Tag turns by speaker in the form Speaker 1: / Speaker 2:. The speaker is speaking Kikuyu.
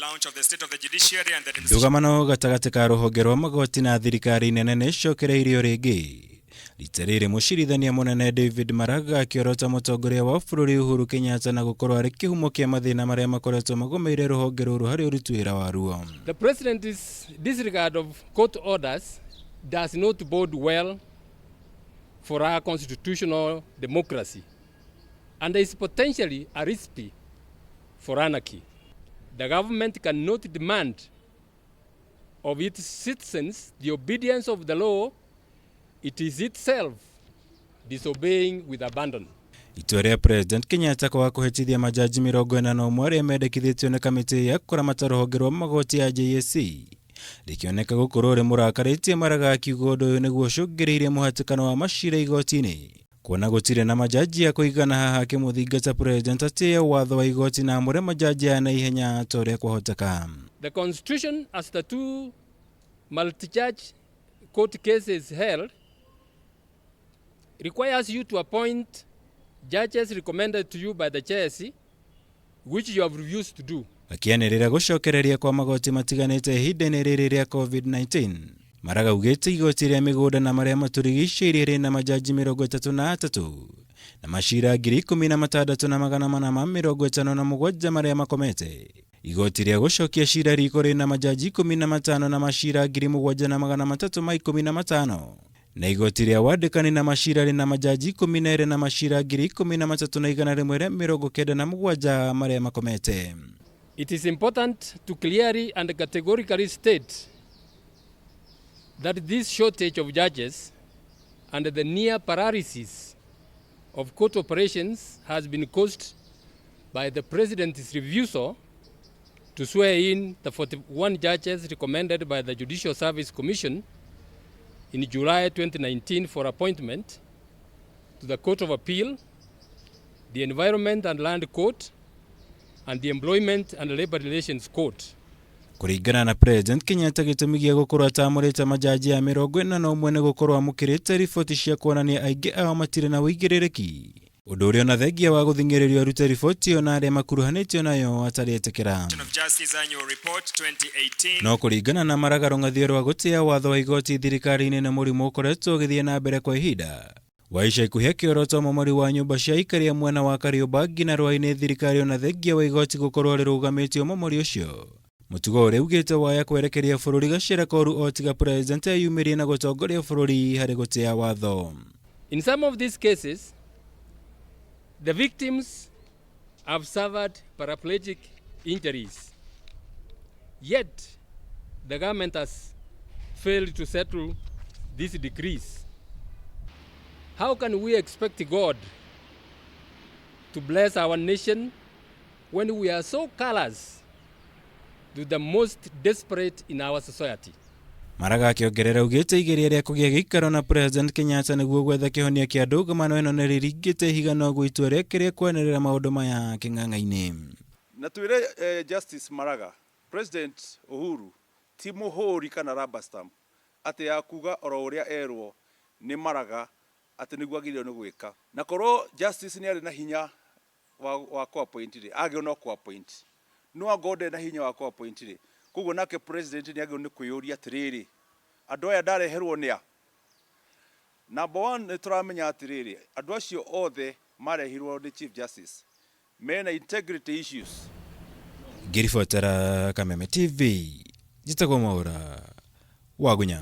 Speaker 1: launch of the State of the Judiciary and the Administration.
Speaker 2: Ndũgamano gatagatĩ ka rũhonge rwa magoti na thirikari nene nĩ icokereirio rĩngĩ. Rita rĩrĩ mũcirithania mũnene David Maraga akĩorota mũtongoria wa bũrũri Uhuru Kenyatta na gũkorwo arĩ kĩhumo kĩa mathĩna marĩa makoretwo magũmĩire rũhonge rũrũ harĩ ũruti wĩra waruo.
Speaker 3: The president's disregard of court orders does not bode well for our constitutional democracy and is potentially a recipe for anarchy. The government cannot demand of its citizens the obedience of the law it is itself disobeying with abandon.
Speaker 2: Itua rĩa President Kenyatta kwaga kũhĩtithia majaji 41 arĩa mendekithĩtio nĩ kamĩtĩ ya kũramata rũhonge rwa magoti ya JSC rĩkĩoneka gũkorwo rĩmũrakarĩtie Maraga akiuga ũndũ ũyũ nĩguo ũcũngĩrĩirie mũhatĩkano wa macira igoti-inĩ kuona gũtirĩ na majaji a kũigana haha akĩmũthingata President atĩe watho wa igoti na amũre majaji aya na ihenya ta ũrĩa kwahoteka.
Speaker 3: The Constitution, as the two multi-judge court cases held, requires you to appoint judges recommended to you by the JSC, which you have refused to do.
Speaker 2: Akĩanĩrĩra gũcokereria kwa magoti matiganĩte ihinda-inĩ rĩrĩ rĩa COVID-19, Maraga augĩte igoti rĩa mĩgũnda na marĩa matũrigicĩirie rĩna majaji 33 na macira 16,457 marĩa makomete. Igoti rĩa gũcokia cira riko rĩna majaji 15 na macira 7,315 na igoti rĩa wandĩkani na macira rĩna majaji 12 na macira 13,197 marĩa makomete.
Speaker 3: It is important to clearly and categorically state that this shortage of judges and the near paralysis of court operations has been caused by the President's refusal to swear in the 41 judges recommended by the Judicial Service Commission in July 2019 for appointment to the Court of Appeal, the Environment and Land Court, and the Employment and Labor Relations Court.
Speaker 2: Kũringana na President Kenyatta gĩtũmi gĩa gũkorwo atamũrĩte majaji ya 41 nĩ gũkorwo amũkĩrĩte riboti cia kuonania aingĩ ao matirĩ na ũigĩrĩrĩki ũndũ ũrĩa ona thengia wa gũthing'ĩrĩrio arute riboti ĩyo na arĩa makuruhanĩtio nayo atarĩtĩkĩra.
Speaker 1: Of Justice Annual Report 2018.
Speaker 2: No kũringana na Maraga rũng'athio rwa gũtĩa watho wa igoti thirikari-inĩ nĩ mũrimũ ũkoretwo ũgĩthiĩ na mbere kwa ihinda wa ica ikuhĩ akĩorota ũmomori wa nyũmba cia aikari a mwena wa Kariobangi na Rwai-inĩ thirikari ona thengia wa igoti gũkorwo rĩrũgamĩtie ũmomori ũcio mũtugo ũrĩa ugĩte waya kwerekeria bũrũri gacĩra koru o tiga president eyumĩrie na gũtongoria bũrũri harĩ gũtĩa watho.
Speaker 3: In some of these cases, the victims have suffered paraplegic injuries. Yet, the government has failed to settle these decrees. How can we expect God to bless our nation when we are so callous to the most desperate in our society?
Speaker 2: Maraga akĩongerera augĩte igeria rĩa kũgĩa gĩikaro na President Kenyatta nĩguo gwetha kĩhonia kĩa ndũgamano ĩno nĩ rĩringĩte ihiga noguo itua rĩake rĩa kwanĩrĩra maũndũ maya kĩng'ang'a-inĩ.
Speaker 4: Na twĩre Justice Maraga, President Uhuru ti mũhũri kana rubber stamp atĩ ya kuga oro ũrĩa erwo nĩ Maraga atĩ nĩguo agĩrĩirwo nĩ gwĩka. Na korwo Justice nĩ arĩ na hinya wa kũ appoint rĩ, agĩrĩirwo no kũ appoint. No angorwo ndarĩ na hinya wa kũ appoint rĩ, koguo nake President nĩ agĩrĩirwo nĩ kwĩyũria atĩrĩrĩ, andũ aya ndareherwo nĩa? Number one, nĩ tũramenya atĩrĩrĩ, andũ acio othe marehirwo nĩ Chief Justice mena integrity issues.
Speaker 2: Ngĩribotera Kameme TV, njĩtagwo Mwaũra Wagunya.